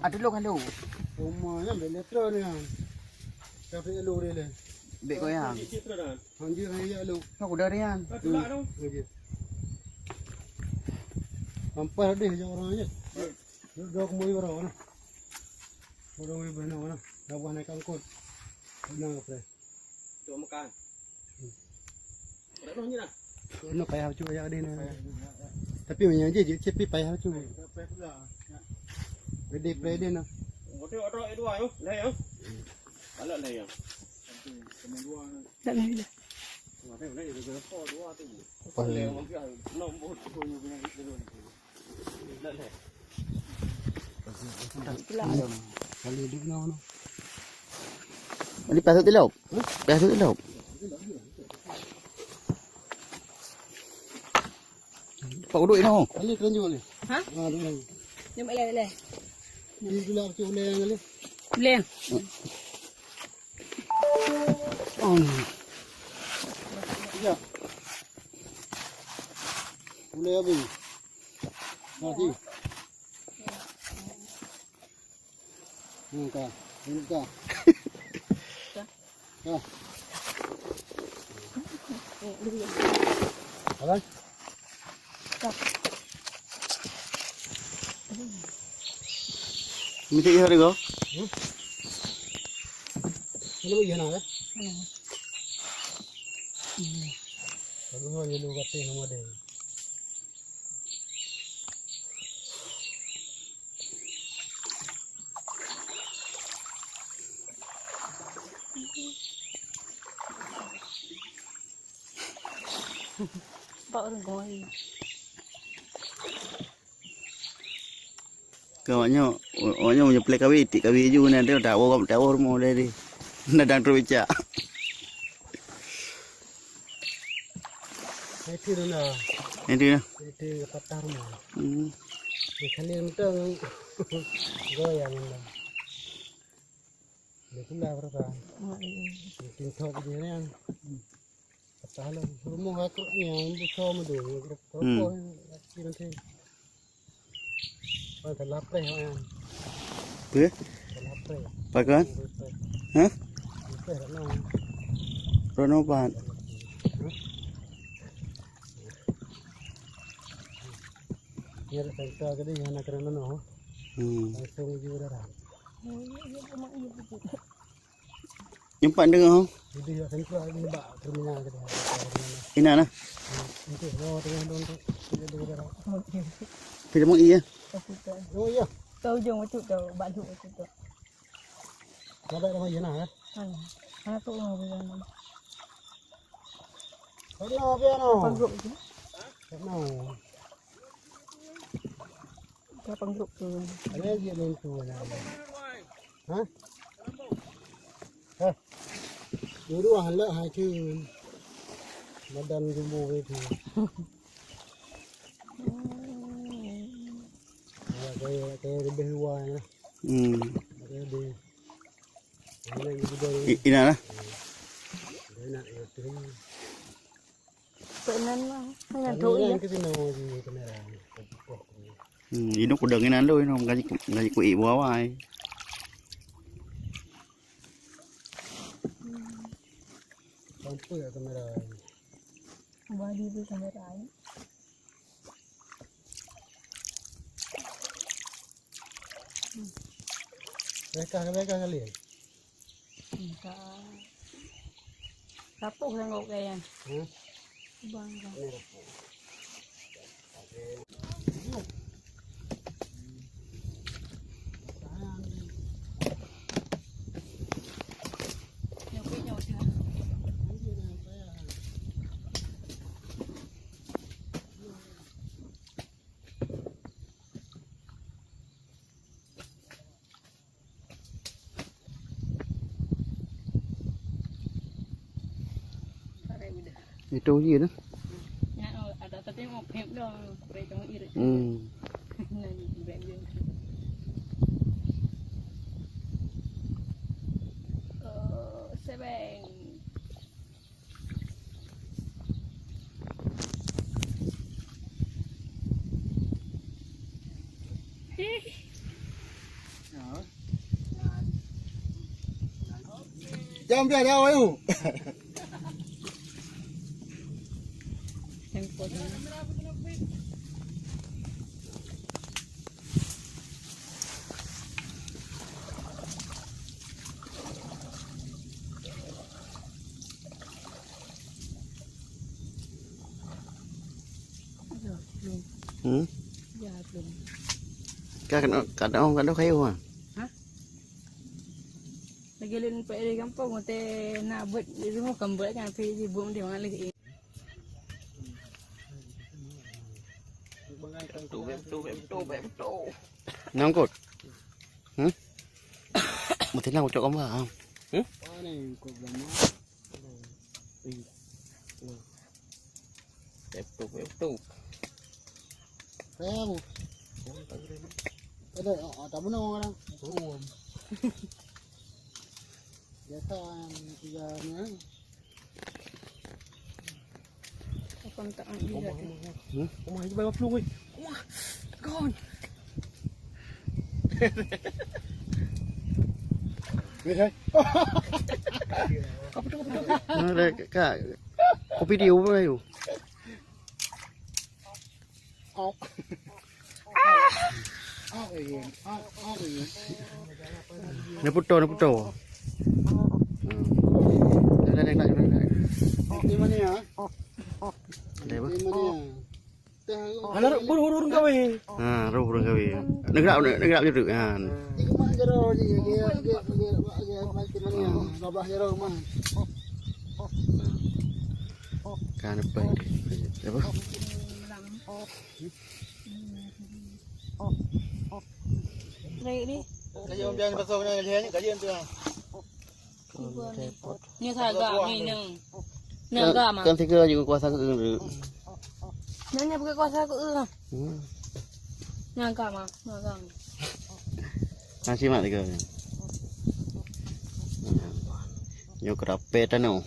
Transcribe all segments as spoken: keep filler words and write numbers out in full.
Ada lo kalau. Rumah nyan bek letron nyan. Tapi elu dia le. Bek goyang. Hanjir hanjir elu. Nak udah rian. Hanjir. Sampai deh jangan orang aja. Dua kembali orang mana? Orang ibu nak mana? Dah buah naik angkut. Nak apa? Untuk makan. Dah noh ni dah. Nak payah cuba ya deh ni. Tapi macam je je cepi payah cuba. Payah pula. Ready ready nah. Ada ada dua yo, dah yo. Kalau dah yo. Tak ada dah. Ada dah dua tu. Apa? Nombor tu punya dulu. Ini pasut tilok. Pasut tilok. Pak uduk ini. Ini keranjung ni. Ha? Ha, dia. Dia mak leh, leh. Ini pula aku uleng kali. Uleng. Hmm. Ya. Uleng habis. Mati. Hmm, ka. Ini ka. Ka. Apa? Mesti iya deh kau. Hmm? Ini iya nak ya? Hmm. Lalu hanya lu kata nama dia. Bak ureueng goi. Kau awak nyoe, awak nyoe meunyoe plek kawé, itik kawé ju na dia dak woe dak woe rumoh dia di. Nadang terus becak. Itu dah. Itu dah. Itu patah rumah. Hmm. Di kali mentang goyang dah. Dia pula berapa? Oh, iya. Mungkin kau punya ni. Patah lah. Rumah aku ni yang buka madu. Rokok laki nanti. Kan salah preh kan. Apa? Salah preh. Apa kan? Salah preh. Hah? Preh tak nak. Rono pan. Hah? Ni ada sangka ke dia yang nak kena mana? Hmm. Langsung uji udara. Oh, iya, iya, memang iya betul. Nyoe pat deungoe ho. Jadi ya sangka ni bak terminal ke dia. Inan nah. Untuk bawa tengah dong tu. Dia ada udara. Kita mau iya. Oh, iya. Ke ujung betul tu, bak lhok betul tu. Sampai dah main nah, eh? Mana? Mana tu orang bilang? Sana biar no. Panggung tu. Sana. Ka panggung tu. Ada lagi main tu. Ha? Ha? Dulu ah lah hai tu. Badan jumbo itu. Ya, kayak kayak lebih luar ya. Hmm. Ada di. Ada yang di bawah. I- Ina lah. Ada nak ya tu. Peunan mah, hanya tu ya. Ke sini mau di kamera. Hmm, ini kuda nginan tu, ini ngaji ngaji kuih buah wai. Sampai ya kamera. Badi tu kamera. Mereka mereka kali. Ka. Rapuh sanggau kaya. Hmm? Bang, bang. Ini rapuh. Nyokot, nyokot. Itu je dah. Hmm. Oh, sebeng. Jam biar dah, ayo. Hmm? Ka keunoe, ka keunoe, ka keunoe kayu, ha? Hah? Lagèe lôn peuet di gampông, watèe na beuet di rumoh kan beuet kan, tapi di beuet di mangat lagèe. Betul, betul, betul, betul. Nangkut. Hmm? Mesti nang ucok gambar, ha? Hmm? Betul, betul. Sayang. Ada, ada mana orang? Biasa, tiga ni, eh. Apa tak ambil dah tu? Hmm? Rumah itu bayar puluh, weh. Rumah. Kon. Ni, hai. Apa tu, apa tu? Mana dah, Kak? Kopi dia, apa kayu? Neuputo, neuputo. Hmm. Dah, dah, dah, dah, dah. Di mana ya? Ada apa? Di mana ya? Anak burung-burung kawin. Ha, burung-burung kawin. Neugerak, neugerak beutôi. Ha. Di rumah jero je, dia, dia, dia, dia, dia, dia, dia, babah jero rumah. Kan apa? Apa? Baik ni. Kajian biar pasal kena kajian, kajian tu lah. Nyoe saga ni nyoe. Nyoe agama. Kan tiga juga kuasa ke. Nyoe bukan kuasa ke. Hmm. Nyoe agama, nyoe agama. Nasi mak tiga. Nyoe kerape tanu.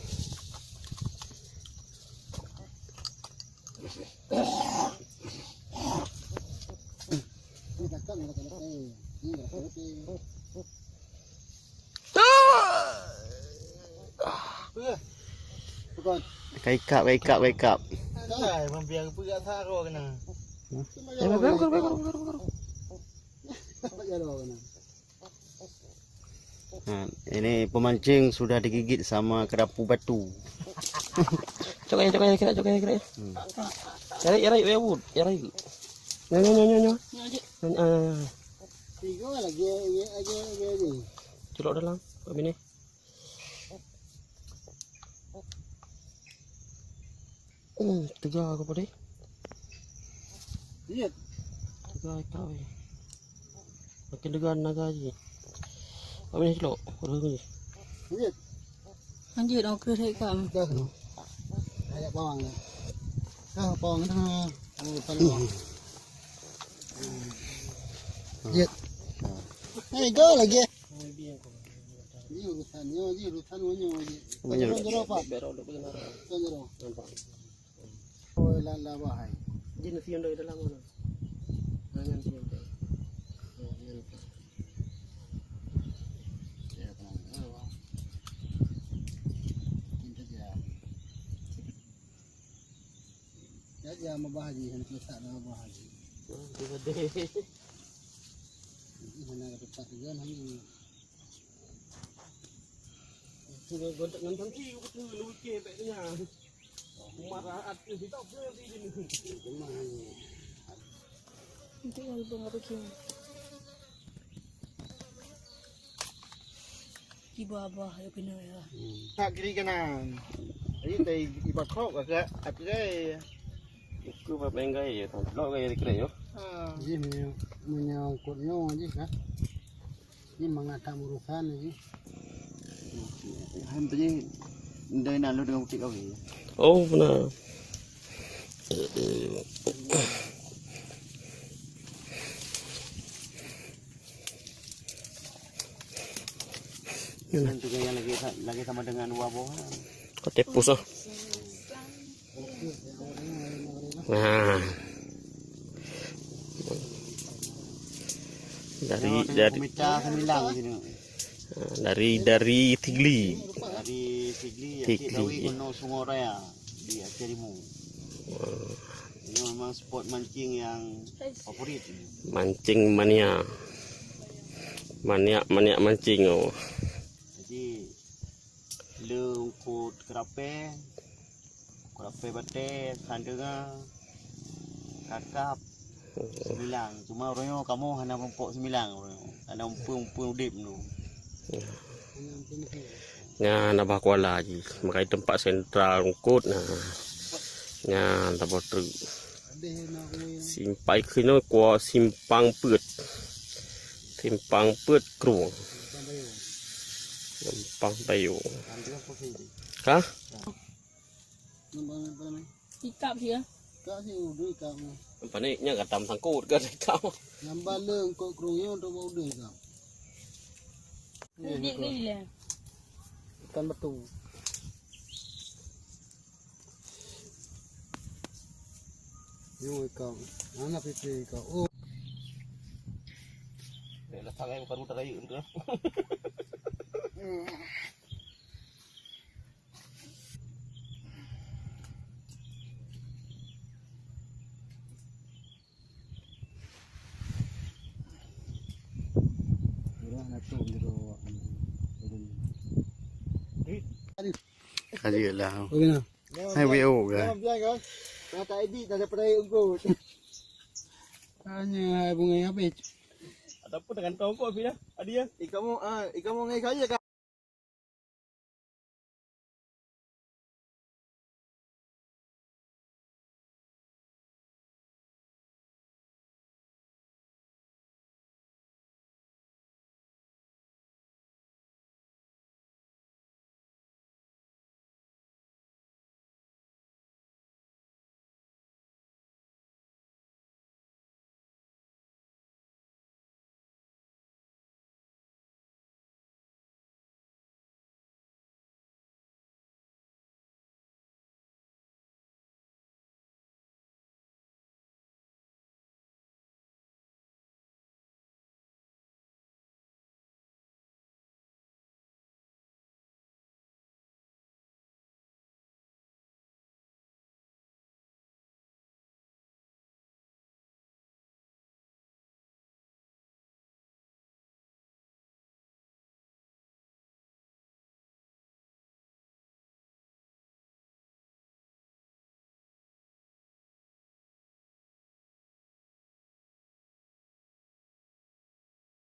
Kaikap, kaikap, kaikap. Hai, mampiang peugah saro kena. Hmm? Eh, bukan, bukan, bukan, bukan, bukan. Nah, ini pemancing sudah digigit sama kerapu batu. Cok aja, cok aja, kira, cok aja, kira. Hmm. Cari, cari, ya, Bud, cari. Nyo, nyo, nyo, nyo, nyo. Nyo, ah. Tiga lagi, lagi, lagi, lagi. Celok dalam, kat sini. Hmm, teuga ke apa deh? Iya. Teuga ikat weh. Makin teuga naga ji. Apa ni celok? Udah ni. Iya. Lanjut, oh, keuh ikat. Dah. Banyak bawang dah. Dah bawang dah. Oh, salah. Iya. Eh, go lagi. Ni urusan nyoe ji, urusan nyoe ji. Meunyoe. Jero, Pak. Jero. Oh, la, la, wahai. Jin siun dari dalam mana? Nah, nyan siun tu. Oh, nyan tu. Ya, tenang. Oh, wah. Jin saja. Ya, ya, mabah haji, hana tulisan mabah haji. Oh, dia gede. Ini hana tempat juga, hanya. Sudah gontak ngantam si, aku tu, lu ke, tak dengar. Marah hati, tak boleh di sini. Nanti yang ibu ngapain? Ibu abah, ya, kena, ya. Hmm. Tak kiri kanan. Jadi, tak iba kok, agak, agak. Aku buat main gaya, tak lok gaya dikira, yo. Ha. Jadi, menyangkut nyawa je, kan? Ni mangat that urusan lagi. Han tu je, ndai na lôn dengan bukit kawé. Oh, benar. Nyan tu yang lagi sa-, lagi sama dengan dua boh. Kau tepus ah. Nah. Dari, dari, dari Sigli. Dari Sigli, Sigli. Tawi keunoe Sungai Raya di Aceh Timur. Ini memang spot mancing yang favorit. Mancing mania. Maniak-maniak mancing, oh. Jadi, le eungkôt keurapèe, keurapèe batèe, sandeunga, kakap, seumilang. Cuma uroe nyoe kamoe hana muphom seumilang uroe nyoe. Hana muphom-muphom udép nyoe. Nyan Abah Kuala jih, makajih teumpat sentral eungkôt na. Nyan saboh treuk. Simpai keunoe kua Simpang Peuet. Simpang Peuet Krueng. Simpang Bayu. Hah? Ikap sih ya. Ikap sih udah ikap. Panik nya kata sangkut ke ikap. Nambah le eungkôt krueng nyoe untuk bak udah ikap. Dik ni le. Ikan betung. Yo ikau. Mana pipi ikau? Oh. Dah sangai baru tak kayu tu. Aje lah. Okey nah. Hai W O ke? Jangan biar kan. Dah tak edit dah daripada air ungkut. Hanya hai bunga habis. Ataupun dengan tongkol pina. Ada ya? Ikamu ah, ikamu ngai kaya kan?